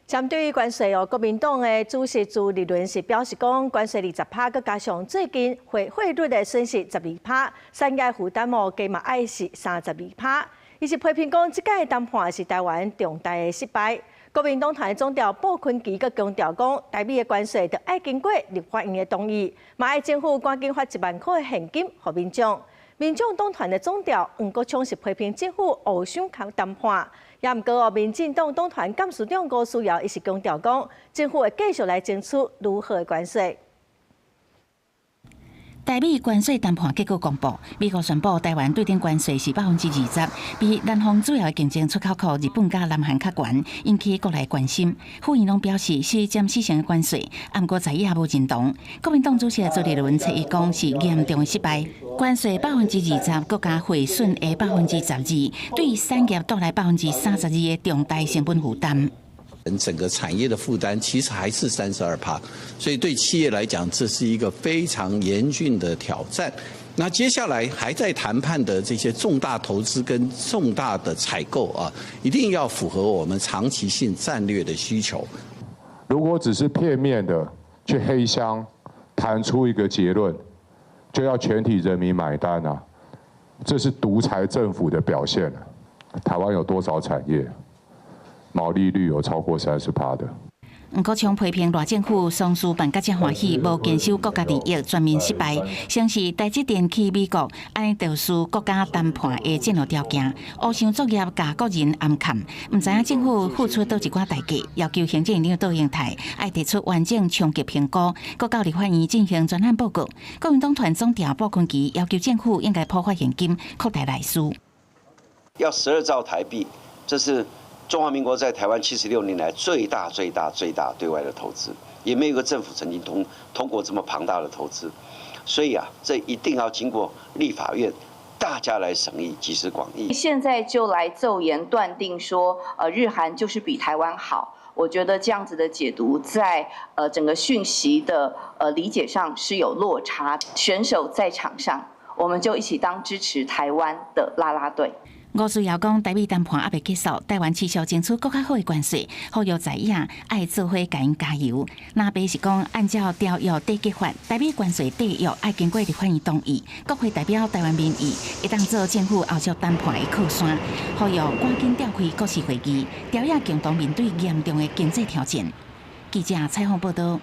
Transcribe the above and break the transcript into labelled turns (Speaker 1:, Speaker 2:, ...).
Speaker 1: 針對關稅哦，國民黨的主席朱立倫是表示講，關稅20趴，閣加上最近匯率的損失12趴，產業負擔哦，加嘛愛是32趴。伊是批評講，這擺談判是台灣重大的失敗。國民黨團總召傅崐萁閣強調講，台美的關稅著愛經過立法院的同意，嘛愛政府趕緊發1萬箍的現金予民眾。民眾黨團的總召黃國昌是批評政府烏相談判，也毋過哦，民進黨黨團幹事長吳思瑤伊是強調講，政府會繼續來爭取愈好的關稅。
Speaker 2: 台美關稅談判結果公布，美國宣布台灣對等關稅是20%，比南方主要的競爭出口國日本佮南韓較懸，引起國內關心。府院攏表示是暫時性的關稅，毋過在野無認同。國民黨主席朱立倫揣一講是嚴重的失敗，關稅20%，閣加匯損的12%，對產業帶來32%的重大成本負擔。
Speaker 3: 整個產業的負擔其實還是32趴，所以對企業來講，這是一個非常嚴峻的挑戰。那接下來還在談判的這些重大投資跟重大的採購啊，一定要符合我們長期性戰略的需求。
Speaker 4: 如果只是片面的去黑箱談出一個結論，就要全體人民買單啊！這是獨裁政府的表現。台灣有多少產業？毛利率有超過30趴的。
Speaker 2: 黃國昌批評賴政府喪事辦甲遮歡喜，無堅守國家利益，全面失敗。先是台積電去美國，按呢就是國家談判的戰略條件，烏箱作業共國人暗崁，毋知影政府付出佗一寡代價，要求行政院長卓榮泰愛提出完整衝擊評估，閣到立法院進行專案報告。國民黨團總召傅崐萁要求政府應該普發現金，擴大內需。
Speaker 5: 要12兆台幣，這是中華民國在台灣76年來最大、最大、最大對外的投資，也沒有一個政府曾經通過這麼龐大的投資，所以啊，這一定要經過立法院大家來審議，集思廣益。
Speaker 6: 現在就來驟言斷定說，日韓就是比台灣好，我覺得這樣子的解讀在整個訊息的理解上是有落差。選手在場上，我們就一起當支持台灣的啦啦隊。
Speaker 2: 吳思瑤講，台美談判猶未結束，台灣持續爭取閣較好的關稅，呼籲在野愛做伙共𪜶加油。藍白是講，按照條約締結法，台美關稅締約愛經過立法院同意，國會代表台灣民意，會當做政府後續談判的靠山。呼籲趕緊召開國是會議，朝野共同面對嚴重的經濟挑戰。記者採訪報道。